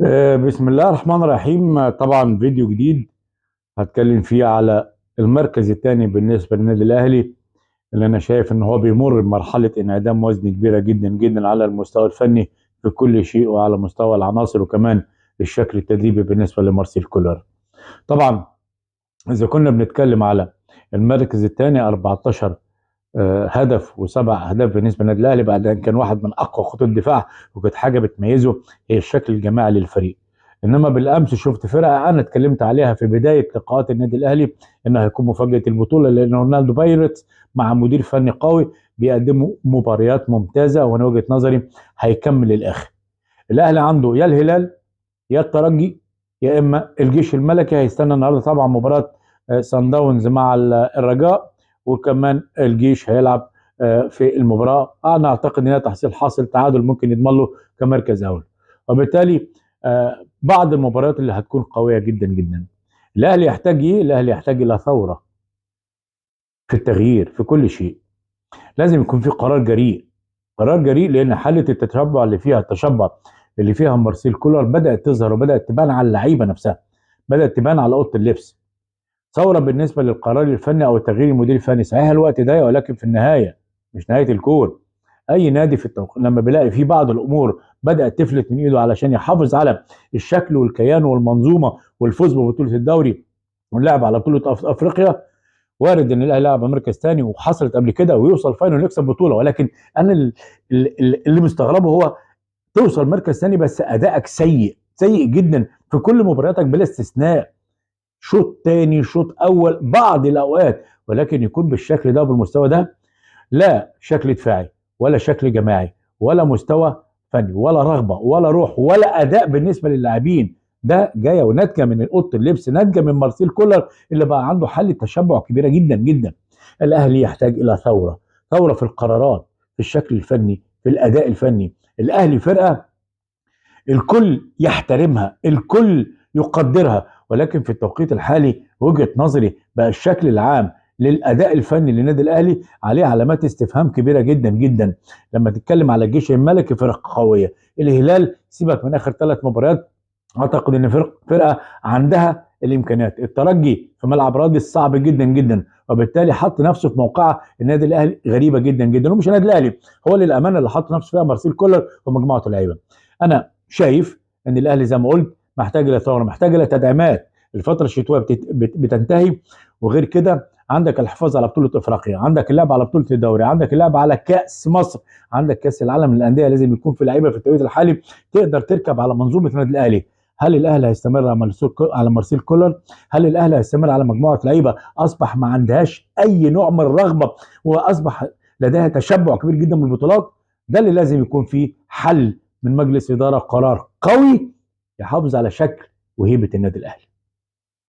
بسم الله الرحمن الرحيم. طبعا فيديو جديد هتكلم فيه على المركز الثاني بالنسبة للنادي الأهلي، اللي أنا شايف إن هو بيمر بمرحلة انعدام وزن كبيرة جدا جدا على المستوى الفني في كل شيء، وعلى مستوى العناصر، وكمان الشكل التدريبي بالنسبة لمارسيل كولر. طبعا إذا كنا بنتكلم على المركز الثاني 14 هدف وسبع اهداف بالنسبة للنادي الاهلي، بعد ان كان واحد من اقوى خطوط الدفاع، وكانت حاجة بتميزه هي الشكل الجماعي للفريق. انما بالامس شفت فرقه انا اتكلمت عليها في بداية لقاءات النادي الاهلي انها هيكون مفاجاة البطولة، لان اورلاندو بايرتس مع مدير فني قوي بيقدموا مباريات ممتازة، وانا وجهه نظري هيكمل للاخر. الاهلي عنده يا الهلال يا الترجي يا اما الجيش الملكي. هيستنى النهارده طبعا مباراة سان داونز مع الرجاء، وكمان الجيش هيلعب في المباراة. انا اعتقد ان تحصيل حاصل تعادل ممكن يضمن له كمركز اول، وبالتالي بعض المباريات اللي هتكون قوية جدا جدا. الاهلي يحتاج ايه؟ الاهلي يحتاج الى ثورة في التغيير في كل شيء. لازم يكون في قرار جريء، قرار جريء، لان حاله التشبع اللي فيها التشبع اللي فيها مارسيل كولر بدات تظهر، وبدات تبان على اللعيبة نفسها، بدات تبان على اوضة اللبس. ثورة بالنسبة للقرار الفني او تغيير المدير الفني، صحيح الوقت ضيق، ولكن في النهاية مش نهاية الكون. اي نادي في لما بيلاقي في بعض الامور بدات تفلت من ايده علشان يحافظ على الشكل والكيان والمنظومه والفوز ببطولة الدوري واللعب على بطوله افريقيا، وارد ان الاهلي يلعب مركز ثاني، وحصلت قبل كده، ويوصل final ويكسب بطوله. ولكن انا اللي مستغربه هو توصل مركز ثاني بس ادائك سيء سيء جدا في كل مبارياتك بلا استثناء، شوط تاني شوط اول بعض الاوقات، ولكن يكون بالشكل ده وبالمستوى ده، لا شكل دفاعي ولا شكل جماعي ولا مستوى فني ولا رغبة ولا روح ولا اداء بالنسبة للاعبين. ده جاية وناتجه من اوضة اللبس، ناتجة من مارسيل كولر اللي بقى عنده حاله تشبع كبيرة جدا جدا. الاهلي يحتاج الى ثورة، ثورة في القرارات، في الشكل الفني، في الاداء الفني. الاهلي فرقه الكل يحترمها، الكل يقدرها، ولكن في التوقيت الحالي وجهة نظري بقى الشكل العام للأداء الفني للنادي الأهلي عليه علامات استفهام كبيرة جدا جدا. لما تتكلم على الجيش الملكي فرق قوية، الهلال سيبك من آخر 3 مباريات، أعتقد إن فرقة عندها الإمكانيات. الترجي في ملعب رادس صعب جدا جدا، وبالتالي حط نفسه في موقعه النادي الأهلي غريبة جدا جدا، ومش النادي الأهلي هو للأمانة اللي حط نفسه فيها مارسيل كولر ومجموعة اللعيبة. أنا شايف إن الأهلي زي ما قلت محتاج إلى ثورة، محتاج إلى تدعيمات. الفترة الشتوية بتنتهي، وغير كده عندك الحفاظ على بطولة افريقيا، عندك اللعب على بطولة الدوري، عندك اللعب على كأس مصر، عندك كأس العالم للأندية. لازم يكون في لعيبة في التوقيت الحالي تقدر تركب على منظومة النادي الأهلي. هل الأهلي هيستمر على مارسيل كولر؟ هل الأهلي هيستمر على مجموعة لعيبة أصبح ما عندهاش أي نوع من الرغبة وأصبح لديها تشبع كبير جدا من البطولات؟ ده اللي لازم يكون فيه حل من مجلس إدارة، قرار قوي يحافظ على شكل وهيبة النادي الأهلي.